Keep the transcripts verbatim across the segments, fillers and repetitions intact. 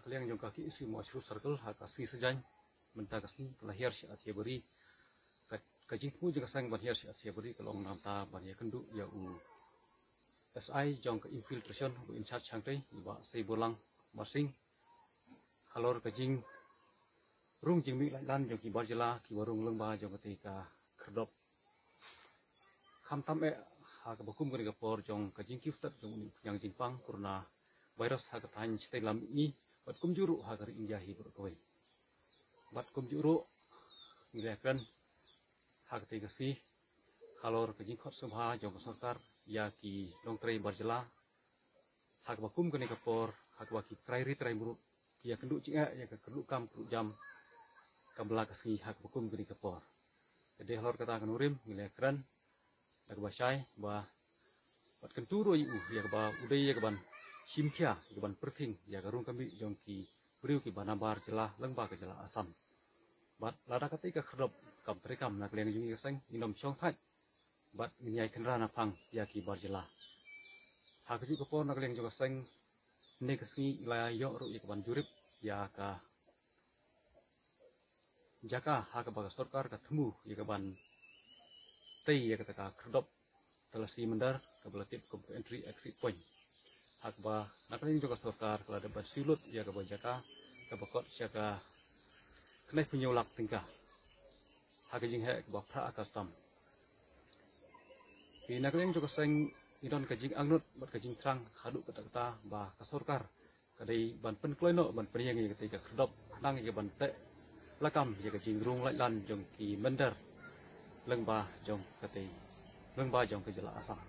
Ka liang jong ka KSU Mawshynrut Circle ha ka sngi Saitjaiñ mynta ka sngi ka la hiar sha Athiabari. Ka, ka jingthmu jong ka seng ban hiar sha Athiabari ka long namar ban ïakynduh ïa u SI jong ka infiltration, u in charge hangtei, i Bah Seiborlang Marsing, halor ka jingrung jingmih laitlan jong ki bar jylla kiba rung lyngba jong katei ka khyrdop. Khamtam eh ha kaba kum kane ka por jong ka jingkiew stet jong une u khñiang jingpang corona virus ha ka thaiñ shatei lam mihngi bad kumjuh ruh ha ka ri India hi baroh kawei. Bad kumjuh ruh ngi la ïakren ha katei ka sngi halor ka jingkhot sngewbha jong ka sorkar ïa ki nongtrei bar jylla ha kaba kum kane ka por, ha kaba ki trai ri trai mruk ki ïakynduh jingeh ïa ka kyrduh kam kyrduh jam kam la ka sngi ha kaba kum kane ka por. Te dei halor kata ka nongrim ngi la ïakren da kaba shai ba bad kyntu ruh ïa u ïa kaba u dei ïa kaban shim khia, ïa kaban pyrkhing ïa ka rung ka mih jong ki briew kiba nabar jylla lyngba ka jylla Assam. Bad lada katei ka khyrdop kam treikam na ka liang jong ngi ka seng, ngin ym shong thait bad ngin ïai kynran naphang ïa ki bar jylla. Ha kajuh ka por na ka liang jong ka seng, ne ka sngi la ïoh ruh ïa kaban jurip ïa ka jaka ha kaba ka sorkar ka thmu ïa kaban tei ïa kata ka khyrdop talasi mynder kaba la tip kum ka entry exit point. Ha kaba na ka liang jong ka sorkar ka la dep ban siew lut ïa kaba jaka kaba kot sha ka khyndai phew hynñiew lak tyngka ha ka jingheh kaba phra ka tam. Te na ka liang jong ka seng ngi don ka jingangnud bad ka jingthrang haduh katta katta ba ka sorkar ka dei ban pynkloi noh ban pynïeng ïa katei ka khyrdop khnang ïa kaban teh lakam ïa ka jingrung laitlan jong ki mynder lyngba jong katei, lyngba jong ka jylla Assam.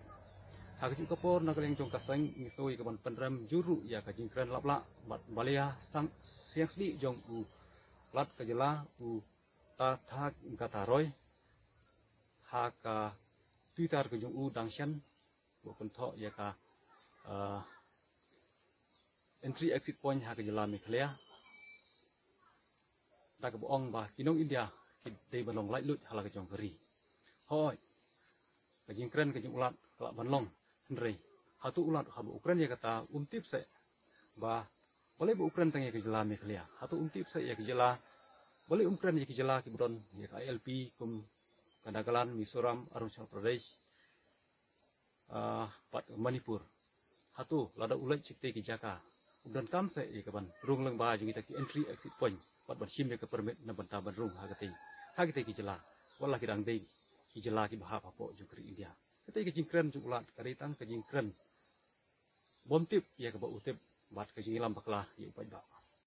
Ha kajuh ka por na ka liang jong ka seng ngi sngew ïa kaban pynrem jur ruh ïa ka jingkren lap lah bad ba la ïa siang sdieh jong u Lat ka jylla u Tathagata Roy ha ka Twitter ka jong u dang shen ba u kynthoh ïa ka, eh, entry exit point ha ka jylla Meghalaya da kaba ong ba ki nong India ki dei ban long laitluid ha la ka jong ka ri. Hooid, ka jingkren ka jong u Lat ka lah ban long, hynrei hato u Lat haba u kren ïa kata um tip seh ba balei ba u kren tang ïa ka jylla Meghalaya? Hato um tip seh ïa ka jylla, balei um kren ïa ka jylla kiba don ïa ka ILP kum ka Nagaland, Mizoram, Arunachal Pradesh, ah, bad Manipur? Hato lada u leit sha kitei ki jaka um donkam seh ïa kaban rung lyngba jong kita ki entry exit point bad ban shim ïa ka permit na bynta ban rung ha katei, ha kitei ki jylla, wat la ki dang dei ki jylla kiba hap hapoh jong ka ri India? Katei ka jingkren jong u Lat ka dei tang ka jingkren bym tip ïa kaba u tip bad ka jingïalam bakla ïa u paidbah.